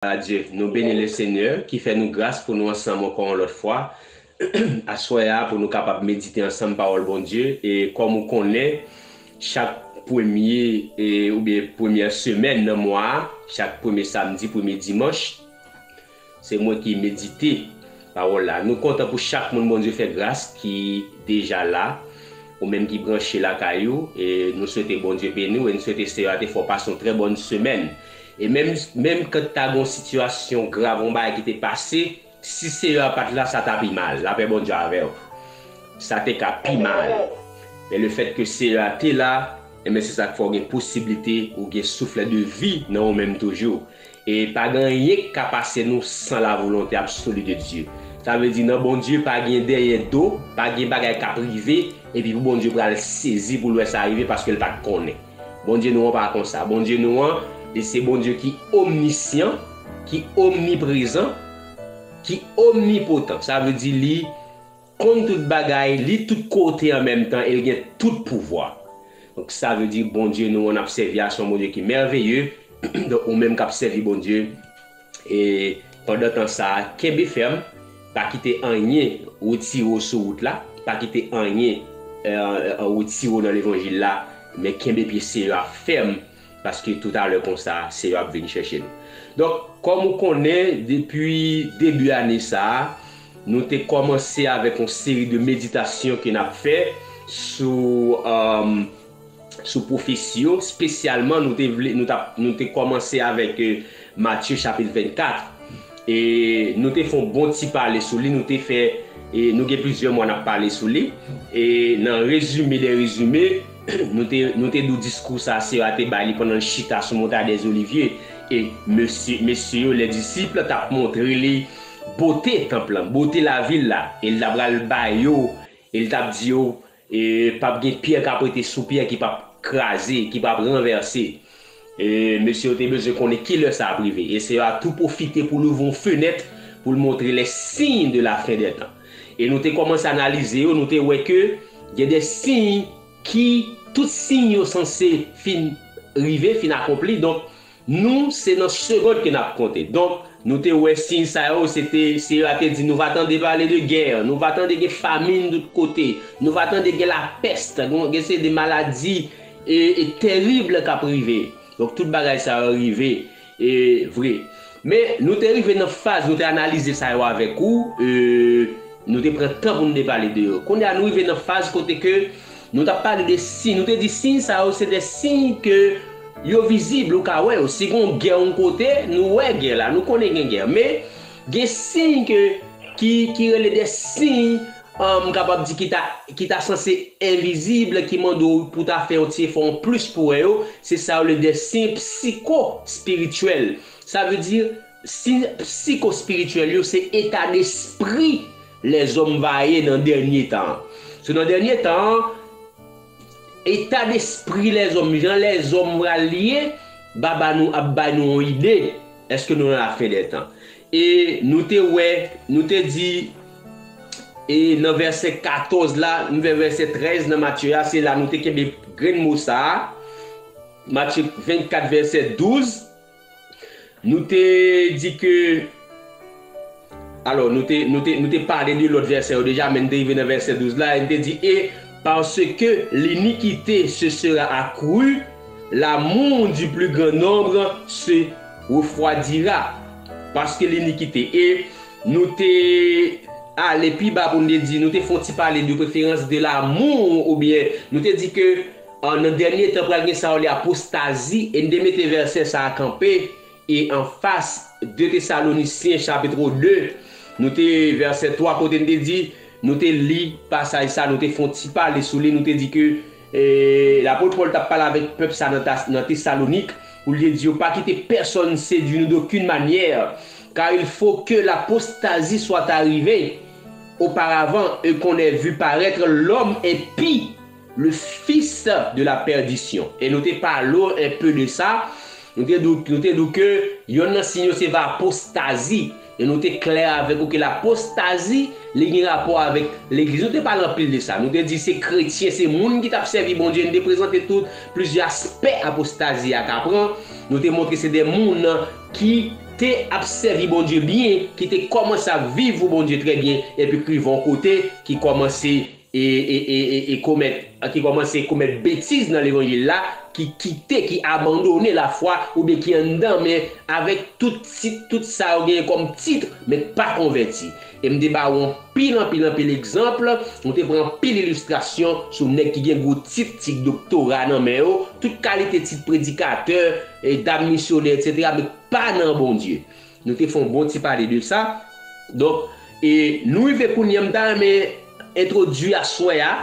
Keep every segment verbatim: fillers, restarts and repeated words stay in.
Adye, nou beni Lesenyè ki fè nou gras pou nou ansanm ankò yon lòt fwa aswè a pou nou kapab medite ansanm pawòl Bondye. E kòm ou konnen, chak premye e, oubyen premyè semèn nan mwa a, chak premye samdi, premye dimanch, se mwen ki medite pawòl la. Nou kontan pou chak moun Bondye fè gras ki deja la, ou menm ki branche lakay ou, e nou swete Bondye beni w, e nou swete Seyè a te fè w pase yon trè bòn semèn. E menm, menm kan ta gen yon sitiyasyon grav, yon bagay ki te pase, si Seyè a pa t la, sa ta pi mal. Lapè Bondye avè w. Sa te ka pi mal. Men lefètke Seyè a te la, enben se sa k fè w gen posiblite ou gen souffle de vie nan ou menm toujou. E pa gen anyen k ka pase nou san la volonté absolue de Dieu. Sa vle di nan Bondye pa gen dèyè do, pa gen bagay k ap rive, epi pou Bondye pral sezi pou l wè sa rive paske l pa t konnen. Bondye nou an pa konsa. Bondye nou an, li se Bondye ki omnisyan, ki omniprezan, ki omnipotan. Sa vle di li konn tout bagay, li tout kote an menm tan, e l gen tout pouvwa. Donk sa vle di Bondye nou an ap sèvi a se yon Bondye ki mèveye. Donk ou menm k ap sèvi Bondye, e pandan tan sa a, kenbe fèm, pa kite anyen retire w sou wout la, pa kite anyen e, e, retire w nan levanjil la, men kenbe pye Seyè a fèm, paske toutalè konsa, Seyè a ap vin chèche nou. Donk, kòm ou konnen, depi debi ane sa a, nou te kòmanse avèk yon seri de meditasyon ke n ap fè sou, um, sou pwofesi yo, espesyalman nou te vle, nou t ap, nou te kòmanse avèk e, Matye chapit vennkat. E nou te fè yon bon ti pale sou li, nou te fè, e nou gen plizyè mwa n ap pale sou li. E nan rezime dè rezime, nou te, nou te di w diskou sa a, Seyè a te bay li pandan l chita sou Montay dèzolivye. E mesye, mesye yo, lè disip, t ap montre li bote tanp lan, bote lavil la. E l t ap pral ba yo, e l t ap di yo, e p ap gen pyè k ap rete sou pyè ki p ap kraze, ki p ap ranvèse. E mesye yo te bezwen konnen ki lè sa ap rive. E Seyè a tou pwofite pou l ouvri yon fenèt pou l montre les signes de la fin des temps. E nou te kòmanse analize yo, nou te wè ke gen de siy ki, tout siy yo sanse fin rive, fin akonpli. Donk, nou, se nan segond ke n ap konte. Donk, nou te wè siy sa yo, se te, Seyè a te di, nou va tande pale de gè, nou va tande gen famin tout kote, nou va tande gen lapès, gen, gen se de maladi e, e terib k ap rive. Donk, tout bagay sa yo rive, e vre. Men, nou te rive nan faz, nou te analize sa yo avèk ou, e, nou te pran tan pou nou te pale de yo. Kounye a, nou rive nan faz kote ke nou t ap pale de siy, nou te di siy sa yo, se de siy ke yo vizib, ou ka wè yo. Si gen yon gè yon kote, nou wè gè la, nou konnen gen gè. Men, gen siy ke, ki, ki rele de siy, um, m kapab di ki ta, ki ta sanse envizib, ki mande w pou ta fè yon ti efò an plis pou wè yo, se sa yo rele de siy psiko-espirityèl. Sa vle di, siy psiko-espirityèl yo, se eta despri lèzòm va ye nan dènye tan an. So, nan dènye tan an, eta despri lèzòm, jan lèzòm pral ye, Baba nou ap bay nou yon ide. Èske nou nan lafen dè tan? E nou te wè, nou te di, e nan vèsè katòz la, m vè vèsè trèz nan Matye a, se la nou te kenbe grenn mo sa a. Matye vennkat, vèsè douz, nou te di ke, alò, nou te, nou te, nou te pale de lòt vèsè yo deja, men n te rive nan vèsè douz la, e n te di, et parce que l'iniquité se sera accrue, l'amour du plus grand nombre se refroidira. Paske linikite. E nou te ale pi ba pou n te di, nou te fè yon ti pale de preferans de l'amour, oubyen nou te di ke, an, nan dènye tan pral gen sa yo rele apostazi, e n te mete vèsè sa a kanpe, e anfas de Tesalonisyen chapit de, nou te vèsè twa kote n te di, nou te li pasaj sa, nou te fè yon ti pale sou li, nou te di ke, e, lapot Pòl t ap pale avèk pèp sa nan Tas-, nan Tesalonik, pou l te di yo, pa kite pèsonn sedui nou d'aucune manière, car il faut que l'apostasie soit arrivée auparavant et qu'on ait vu paraître l'homme impie, le fils de la perdition. E nou te pale w un peu de sa. Nou te di w, nou te di w ke yonn nan siy yo se va apostazi. E nou te klè avèk ou ke lapostazi, li gen rapò avèk legliz. Nou te pale anpil de sa. Nou te di se kretyen, se moun ki t ap sèvi Bondye. Nou te prezante tout plizyè aspè apostazi a ka pran. Nou te montre se de moun ki te ap sèvi Bondye byen, ki te kòmanse ap viv pou Bondye trè byen, epi k rive yon kote ki kòmanse e, e, e, e, e komèt, ki kòmanse komèt betiz nan levanjil la, ki kite, ki abandone lafwa, oubyen ki anndan, men avèk tout tit, tout sa yo genyen kòm tit, men k pa konvèti. E m te ba w anpil, anpil, anpil egzanp, nou te pran anpil ilistrasyon sou nèg ki gen gwo tit, tit doktora nan men yo, tout kalite tit predikatè, e dam misyonè, etsetera, men k pa nan Bondye. Nou te fè yon bon ti pale de sa. Donk, e nou rive kounye a, m ta renmen entwodui aswè a,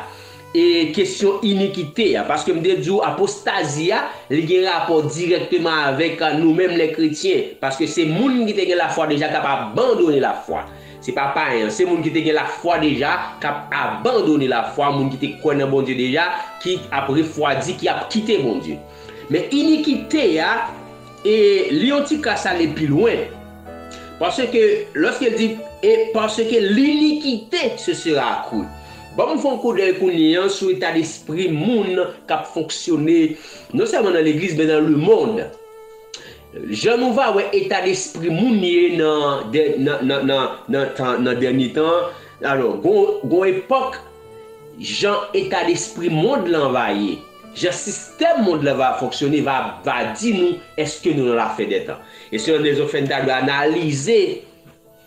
e kesyon inikite a. Paske m te di w apostazi a, li gen rapò dirèkteman avèk, a, nou menm lè kretyen. Paske se moun ki te gen lafwa deja k ap abandone lafwa. Se pa payen, se moun ki te gen lafwa deja k ap abandone lafwa, moun ki te kwè nan Bondye deja, ki ap refwadi, ki ap kite Bondye. Men inikite a, e li yon ti kras ale pi lwen. Paske, lòske l di, e paske linikite se sera akru. Ban m fè yon koudèy kounye a sou eta despri moun k ap fonksyone, non sèlman nan legliz, men nan lemonn. Jan nou va wè eta despri moun ye nan, nan, nan, nan, nan, tan, nan dènye tan an, alò, gon, gon epòk, jan eta despri mond lan va ye, jan sistèm mond lan va fonksyone, va, va di nou èske nou nan lafen dè tan. E se yon rezon fè n ta dwe analize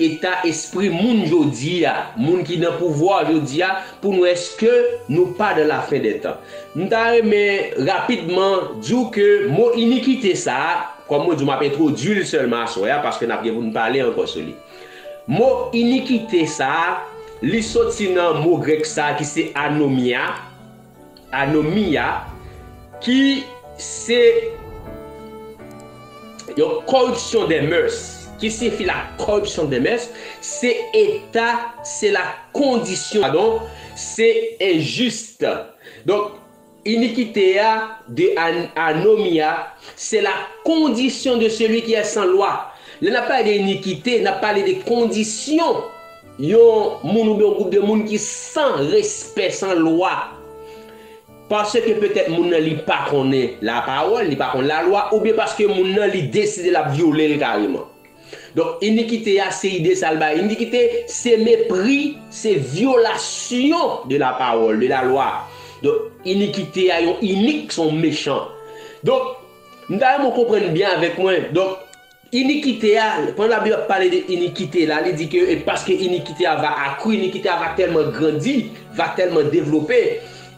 eta espri moun jodi a, moun ki nan pouvwa jodi a, pou nou èske nou pa nan lafen dè tan. M ta renmen rapidman di w ke mo inikite sa a, kòm mwen di w, m ap entwodui l sèlman aswè a, paske n ap gen pou n pale ankò sou li. Mo inikite sa a, li soti nan mo grèk sa a ki se anomia, anomia, ki se yon corruption des mœurs, ki siyifi la corruption des mœurs, se eta, se la kondisyon, padon, se enjis. Donk, inikite a, de an-, anomia, se la condition de celui qui est sans loi. Lè n ap pale de inikite, n ap pale de kondisyon yon moun oubyen yon gwoup de moun ki san respè, san lwa. Paske petèt moun nan li pa konnen lapawòl, li pa konn lalwa, oubyen paske moun nan li deside l ap vyole l kareman. Donk, inikite a, se ide sa l bay. Inikite, se mepri, se vyolasyon de lapawòl, de lalwa. Donk, inikite a, yon inik, se yon mechan. Donk, m ta renmen w konprann byen avèk mwen. Donk, inikite a, pandan Labib ap pale de inikite la, li di ke, e paske inikite a va akri, inikite a va tèlman grandi, va tèlman devlope,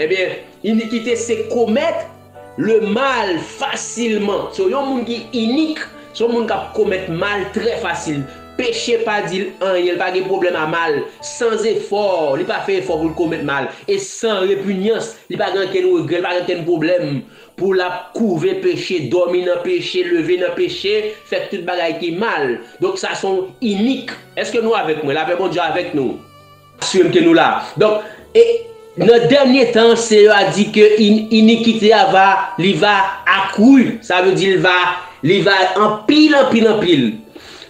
ebyen, inikite se komèt le mal fasilman. So, yon moun ki inik, se yon moun k ap komèt mal trè fasil. Peche pa di l anyen, li pa gen pwoblèm a mal. San efò, li pa fè efò pou l komèt mal. E san repinyans, li pa gen okenn regrè, li pa gen okenn pwoblèm pou l ap kouve peche, dòmi nan peche, leve nan peche, fè tout bagay ki mal. Donk, sa se yon inik. Èske nou avèk mwen? Lapè Bondye avèk nou. Asire m ke nou la. Donk, e nan dènye tan, Seyè a di ke in-, inikite a va, li va akri. Sa vle di, li va, li va anpil, anpil, anpil.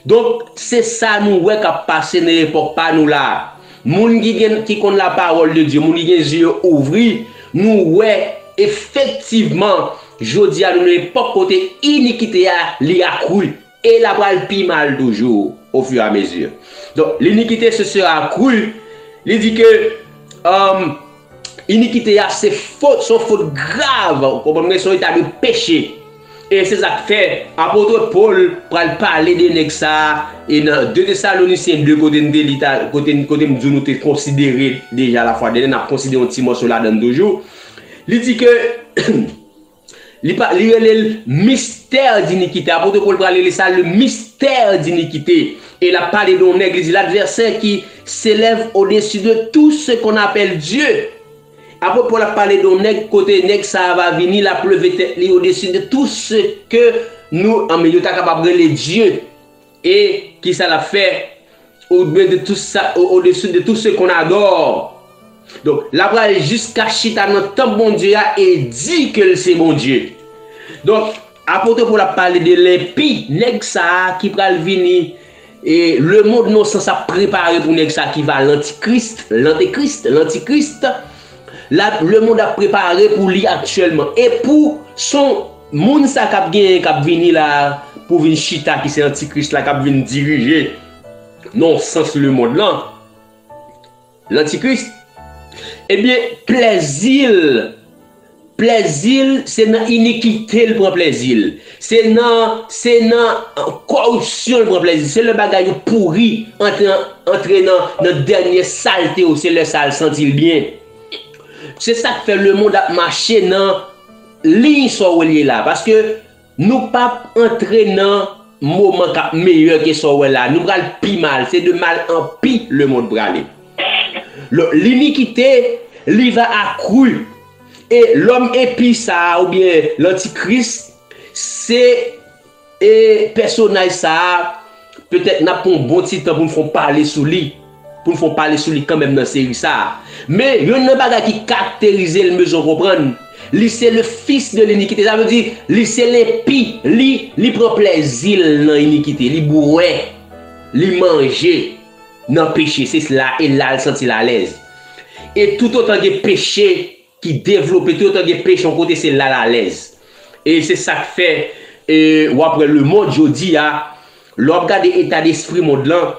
Donk, se sa nou wè k ap pase nan epòk pa nou la. Moun ki gen, ki konn lapawòl de Dye, moun ki gen zye yo ouvri, nou wè efektivman, jodi a, nou nan epòk kote inikite a, li akri. E l ap pral pi mal toujou, au fur et à mesure. Donk, l'iniquité se sera accrue. Li di ke, um, inikite a se fot, se yon fot grav. Ou konprann mwen? Se yon eta de peche. E se sa k fè apot Pòl pral pale de nèg sa a, e nan de Tesalonisyen de, kote n te li ta, kote n, kote m di w nou te konsidere deja lafwa dènye, n ap konsidere yon ti mòso ladan l toujou. Li di ke li pa, li rele l mystère d'iniquité. Apot Pòl pral rele sa le mystère d'iniquité. E l ap pale de yon nèg, li di, l'adversaire qui s'élève au-dessus de tout ce qu'on appelle Dieu. Apot Pòl ap pale de yon nèg kote nèg sa a va vini, l ap leve tèt li odesi de tout ce que nou, anben, yo ta kapab rele Dye. E kisa l ap fè? Oubyen de tout sa, au-dessus de tout ce qu'on adore. Donk, l ap pral jiska chita nan tanp Bondye a e di ke l se Bondye. Donk, apot Pòl ap pale de lenpi, nèg sa a ki pral vini. E lemonn nan yon sans ap prepare pou nèg sa ki va lantikris, lantikris, lantikris. La, lemonn ap prepare pou li aktyèlman. E pou son moun sa k ap genyen, k ap vini la, pou vin chita ki se antikris la k ap vin dirije nan sans lemonn lan. Lantikris, ebyen, plèzi l, plèzi l, se nan inikite l pran plèzi l. Se nan, se nan kòripsyon l pran plèzi l. Se lè bagay yo pouri, antre, antre nan, nan dènye salte yo, se lè sa l santi l byen. Se sa k fè lemonn ap mache nan liy sa w li la. Paske nou p ap antre nan moman k ap meyè ke sa w wè la. Nou pral pi mal. Se de mal an pi lemonn prale. Linikite, li va akri. E lòm enpi sa a, oubyen lantikris, se e pèsonaj sa a, petèt n ap pran yon bon ti tan pou n fè yon pale sou li, pou n fè yon pale sou li kanmenm nan seri sa a. Men, youn nan bagay ki karakterize l, m bezwen konprann, li se le fils de l'iniquité. Sa vle di, li se lenpi, li, li pran plèzi l nan inikite, li bwè, li manje nan peche. Se la, e la l santi l alèz. E toutotan gen peche, ki devlope, toutotan gen peche yon kote, se la l alèz. E se sa k fè, e, w ap wè lemonn jodi a, lè w ap gade eta despri mond lan,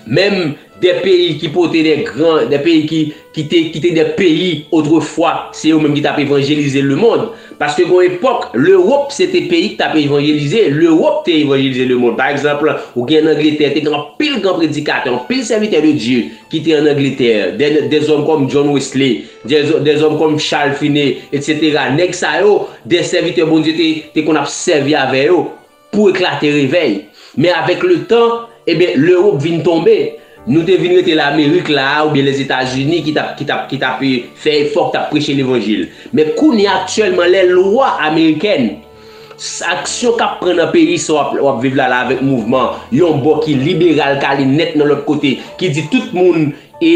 menm de peyi ki pote de gran, de peyi ki, ki te, ki te de peyi otrefwa, se yo menm ki t ap evanjelize lemonn. Paske gon epòk, Lewòp se te peyi ki t ap evanjelize, Lewòp te evanjelize lemonn. Pa egzanp, ou gen an Angletè, te gen anpil gran predikatè, anpil sèvitè de Dye ki te an Angletè, de, de zòm kòm John Wesley, de, de zòm kòm Charles Finney, etsetera. Nèg sa yo, de sèvitè Bondye te, te konn ap sèvi avè yo pou eklate revèy. Men avèk letan, ebyen, Lewòp vin tonbe. Nou te vin rete Lamerik la a, oubyen Lèzetazini ki t ap, ki t ap, ki t ap, e, fè efò, ki t ap preche levanjil. Men kounye a, aktyèlman, lè lwa amerikèn, s-, aksyon k ap pran nan peyi sa w ap, w ap viv la, la avèk mouvman, yon bò ki liberal, k ale nèt nan lòt kote, ki di tout moun, e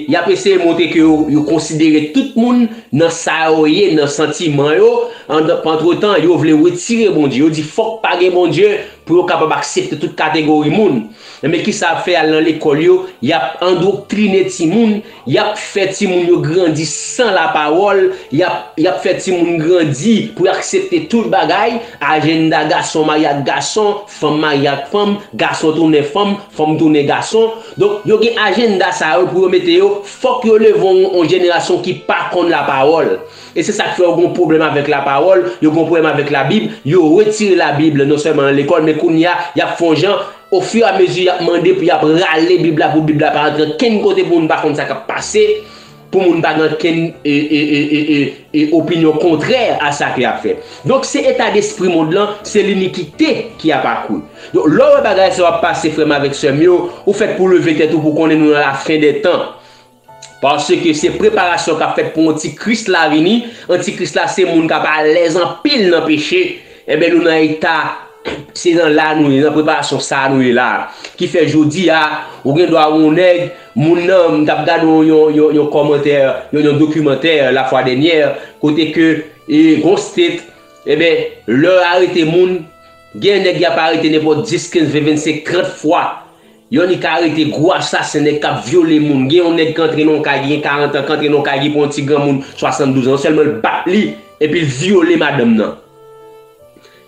y ap eseye montre ke yo, yo konsidere tout moun nan sa yo ye, nan santiman yo. An-, antretan, yo vle retire Bondye. Yo di fòk pa gen Bondye pou yo kapab aksepte tout kategori moun. Men kisa y ap fè? Y al nan lekòl yo, y ap andoktrine timoun, y ap fè timoun yo grandi san lapawòl, y ap, y ap fè timoun grandi pou y aksepte tout bagay, ajanda gason marye ak gason, fanm marye ak fanm, gason tounen fanm, fanm tounen gason. Donk, yo gen ajanda sa yo pou yo mete yo, fòk yo leve yon, yon jenerasyon ki pa konn lapawòl. E se sa k fè yo gen yon pwoblèm avèk lapawòl, yo gen yon pwoblèm avèk Labib, yo retire Labib non sèlman nan lekòl, men kounye a, y ap fè yon jan, ofiramezi y ap mande pou y ap rale Bib la, pou Bib la pa rantre ankenn kote, pou moun pa konn sa k ap pase, pou moun pa gen ankenn, e, e, e, e, e, e opinyon kontrè a sa ke y ap fè. Donk, se eta despri mond lan, se linikite ki ap akri. Donk, lè w wè bagay sa yo ap pase, frè m avèk sè m yo, ou fèt pou leve tèt ou, pou konnen nou nan lafen dè tan. Paske se preparasyon k ap fèt pou Antikris la vini. Antikris la se moun k ap alèz anpil nan peche. Enben, nou nan eta, se nan la nou ye, nan preparasyon sa nou ye la. Ki fè jodi a, ou gen dwa wè yon nèg, moun nan, m t ap gade yon, yon, yon, yon kòmantè, yon, yon dokimantè, lafwa dènyè, kote ke, e, gon state, enben, lè yo arete moun, gen nèg y ap arete nenpòt dis, kenz, ven, vennsenk, trant fwa. Yon nèg ka arete gwo asasen, nèg k ap vyole moun. Gen yon nèg k antre nan yon kay, gen karant an, k antre nan yon kay, gen pou yon ti granmoun swasanndouz an. Non sèlman l bat li, epi l vyole madanm nan.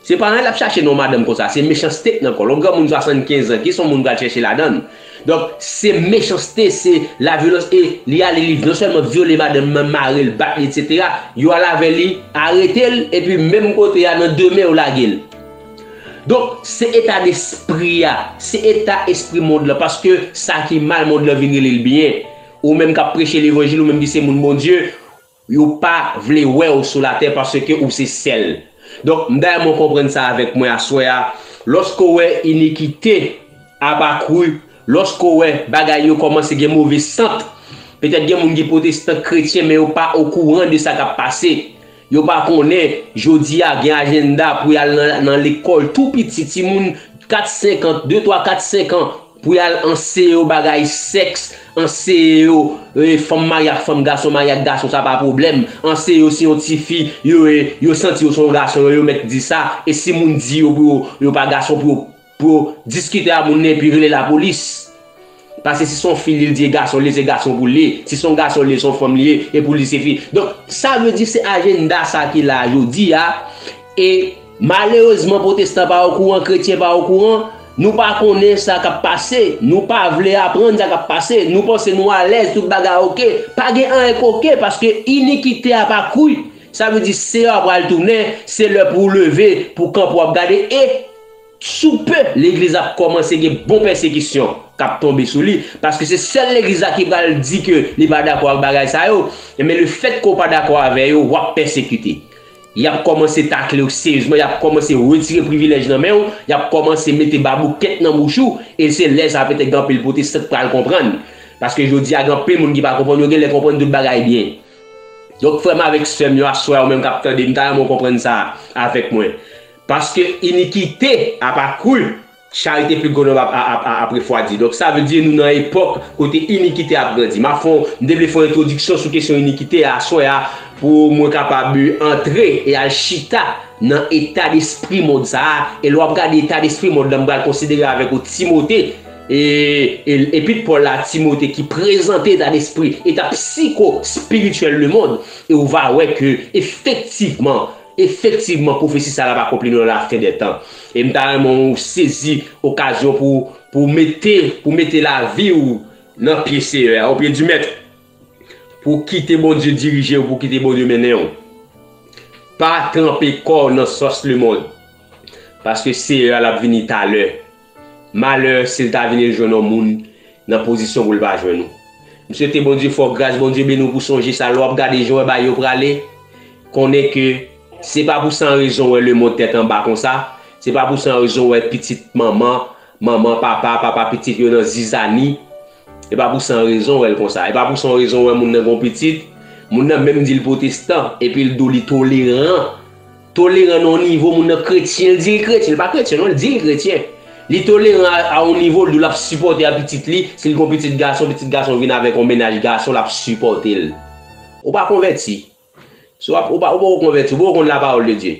Se pa anyen l ap chache nan yon madanm konsa, se mechanste k nan kò l. Yon granmoun swasannkenz an, kisa yon moun pral chèche ladan l? Donk, se mechanste, se lavyolans, e li ale, li non sèlman vyole madanm nan, mare l, bat li, etsetera. Yo al avè li, arete l, epi menm kote a, nan demen, yo lage l. Donk, se eta despri a, se eta espri mond lan, paske sa ki mal, mond lan vin rele l byen. Ou menm k ap preche levanjil, ou menm ki se moun Bondye, yo pa vle wè w sou latè paske ou se sèl. Donk, m ta renmen w konprann sa avèk mwen aswè a. Lòske w wè inikite ap akri, lòske w wè bagay yo kòmanse gen move sant, petèt gen moun ki pwotestan, kretyen, men yo pa okouran de sa k ap pase. Yo pa konnen, jodi a, gen ajanda pou y al nan, nan lekòl tou piti, timoun kat, senk an, de, twa, kat, senk an, pou y al anseye yo bagay sèks, anseye yo, e, fanm marye ak fanm, gason marye ak gason, sa pa pwoblèm. Anseye yo si yon tifi, yo, e, yo santi yo se yon gason, yo, yo mèt di sa. E si moun di yo pou yo, yo pa gason, pou yo, pou yo diskite a moun nan epi rele lapolis. Paske si se yon fi li, li di e gason li ye, se gason pou li ye. Si se yon gason li ye, se yon fanm li ye, e pou li se fi. Donk, sa vle di se ajanda sa ki la jodi a, e Malerezman, pwotestan pa okouran, kretyen pa okouran, nou pa konnen sa k ap pase, nou pa vle aprann sa k ap pase, nou panse nou alèz, tout bagay oke, pa gen anyen k oke, paske inikite a pa kwi. Sa vle di, Seyè a pral tounen, se lè pou w leve, pou kanpe w ap gade, e sou pe, legliz ap kòmanse gen bon pèsekisyon k ap tonbe sou li, paske se sèl legliz la ki pral di ke li pa dakò ak bagay sa yo, men lefètke w pa dakò avè yo, w ap pèsekite. Y ap kòmanse takle w seryezman, y ap kòmanse retire privilèj nan men w, y ap kòmanse mete baboukèt nan bouch ou, e se lè sa a petèt gen anpil pwotestan k pral konprann. Paske jodi a, gen anpil moun ki pa konprann, yo genlè konprann tout bagay byen. Donk, frè m avèk sè m yo, aswè a, ou menm k ap tande m, m ta renmen w konprann sa avèk mwen. Paske inikite ap akri, charite pli gwo nonm ap, ap, ap, ap refwadi. Donk, sa vle di nou nan epòk kote inikite ap grandi. M ap fè yon, m te vle fè yon entwodiksyon sou kesyon inikite a aswè a pou mwen kapab antre e al chita nan eta despri mond sa a. E lè w ap gade eta despri mond lan, m pral konsidere avèk ou Timote, e, e, epit Pòl la a Timote ki prezante eta despri, eta psiko-espirityèl lemonn, e ou va wè ke efektivman, efektivman, pwofesi sa a ap akonpli nan lafen dè tan. E m ta renmen w sezi okazyon pou, pou mete, pou mete lavi w nan pye Seyè a, o pye di Mèt, pou kite Bondye dirije w, pou kite Bondye mennen w. Pa tranpe kò w nan sòs lemonn, paske Seyè a l ap vini talè. Malè si l ta vin e l jwenn yon moun nan pozisyon pou l pa jwenn ou. M swete Bondye fè w gras, Bondye beni w pou sonje sa. Lè w ap gade jan w wè bagay yo prale, konnen ke se pa pou san rezon w wè lemonn tèt anba konsa. Se pa pou san rezon w wè pitit manman, manman, papa, papa pitit yo nan zizani. E pa pou san rezon w wè l konsa. E pa pou san rezon w wè moun nan gen yon pitit, moun nan menm di l pwotestan, epi l di w li toleran. Toleran nan yon nivo, moun nan kretyen, l di l kretyen, l pa kretyen non, l di l kretyen. Li toleran a, a yon nivo, l di w l ap sipòte a pitit li, si l gen yon pitit gason, pitit gason vin avèk yon mennaj gason, l ap sipòte l. Ou pa konvèti. Si w ap, ou pa, ou poko konvèti, ou poko konn lapawòl de Dye.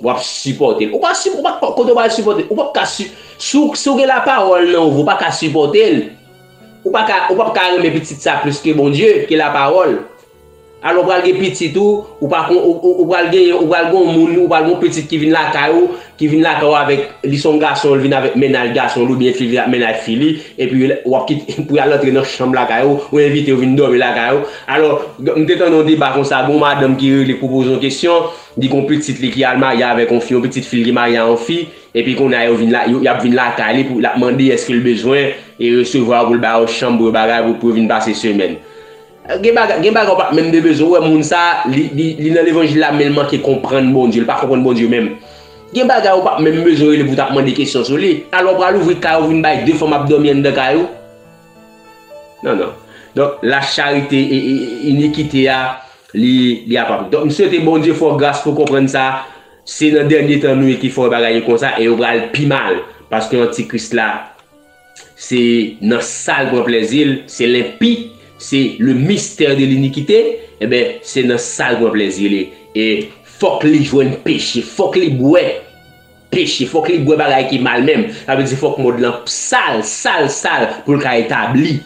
W ap sipòte l. Ou pa, si, ou pa, kote w pral sipòte l? Ou p ap ka si, si w, si w gen lapawòl nan ou, ou pa ka sipòte l. Ou pa ka, ou p ap ka renmen pitit sa plis ke Bondye, ke lapawòl. Alò, ou pral gen pitit ou, ou pa kon, ou, ou, ou pral gen, ou pral gen yon moun, ou pral gen yon pitit ki vin lakay ou, ki vin lakay ou avèk, li se yon gason, li vin avèk mennaj gason li, oubyen fi, li vin ak mennaj fi li, epi w ap kite, pou y al antre nan chanm lakay ou, ou envite yo vin dòmi lakay ou. Alò, m te tande yon deba konsa, gen yon madanm ki rele k pou poze yon kesyon, li gen yon pitit li ki al marye avèk yon fi, yon pitit fi l ki marye a yon fi, epi kounye a yo vin la, yo, y ap vin lakay li, pou l ap mande èske l bezwen e resevwa pou l ba yo chanm, pou yo bagay, pou, pou yo vin pase semèn. Gen bagay, gen bagay ou p ap menm de bezwen. Ou wè moun sa, li, li, li nan levanjil la, men l manke konprann Bondye, li pa konprann Bondye menm. Gen bagay ou p ap menm bezwen rele pou w t ap mande kesyon sou li. Alò, w pral ouvri kay ou, vin bay de fanm ap dòmi anndan kay ou. Non, non. Donk, lacharite e, e, e inikite a, li, li ap ap. Donk, m swete Bondye fè w gras pou w konprann sa. Se nan dènye tan nou ye ki fè w bagay yo konsa, e yo pral pi mal. Paske Antikris la, se nan sa l pran plèzi l, se lenpi, se le mystère de l'iniquité, enben, se nan sa l pran plèzi li. E fòk li jwenn peche, fòk li bwè peche, fòk li bwè bagay ki mal menm. Sa vle di fòk mond lan sal, sal, sal pou l ka etabli,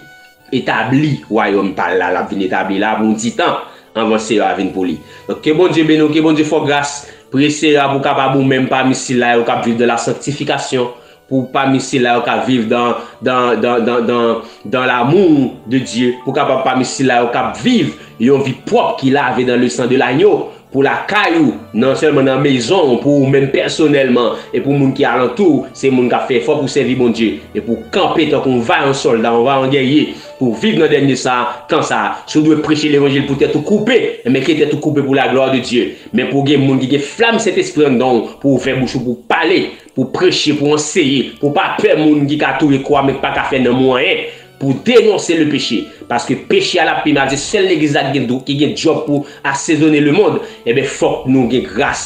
etabli wayòm pa l la, l ap vin etabli la pou yon ti tan anvan Seyè a vin pou li. Donk, ke Bondye beni w, ke Bondye fè w gras, priye Seyè a pou w kapab ou menm pami sila yo k ap viv dans la sanctification, pou w pami sila yo k ap viv dans, dans, dans, dans, dans, dans l'amour de Dieu, pou w kapab pami sila yo k ap viv yon vi pwòp ki lave dans le sang de l'agneau, pou lakay ou, non sèlman nan mezon w, pou ou menm pèsonèlman, e pou moun ki alantou w, se moun k ap fè efò pou sèvi Bondye, e pou w kanpe tankou yon vayan sòlda, yon vayan gèrye, pou w viv nan dènye sa, tan sa a. Si w dwe preche levanjil pou tèt ou koupe, enben ke tèt ou koupe pou la gloire de Dieu. Men pou w gen moun ki gen flam Sentespri anndan w, pou w ouvè bouch ou, pou w pale, pou w preche, pou w anseye, pou w pa pè moun ki ka touye kò a, men k pa ka fè nanm ou anyen, pou w denonse le péché. Paske peche a l ap pi mal, se sèl legliz la ki gen dwo, ki gen djòb pou asezone lemonn. Enben, fòk nou gen gras,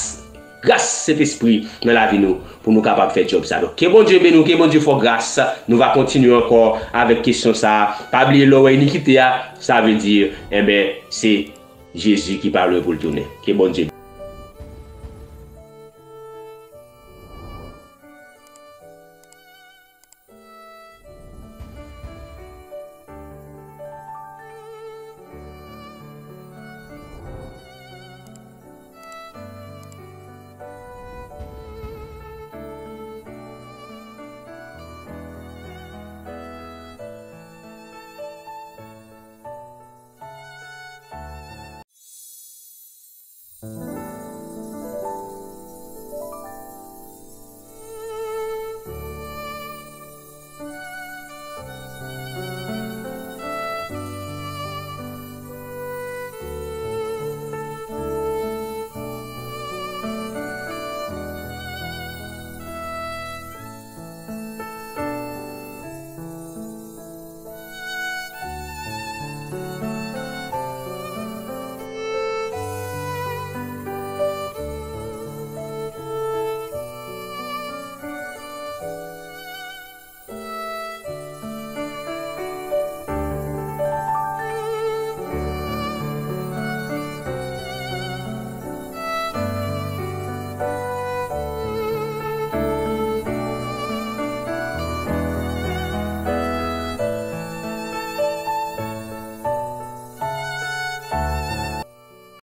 gras Sentespri nan lavi nou, pou nou kapab fè djòb sa. Donk, ke Bondye beni w, ke Bondye fè w gras. Nou va kontinye ankò avèk kesyon sa a. Pa bliye, lè w wè inikite a, sa vle di, enben, se Jezi ki pa lwen pou l tounen. Ke Bondye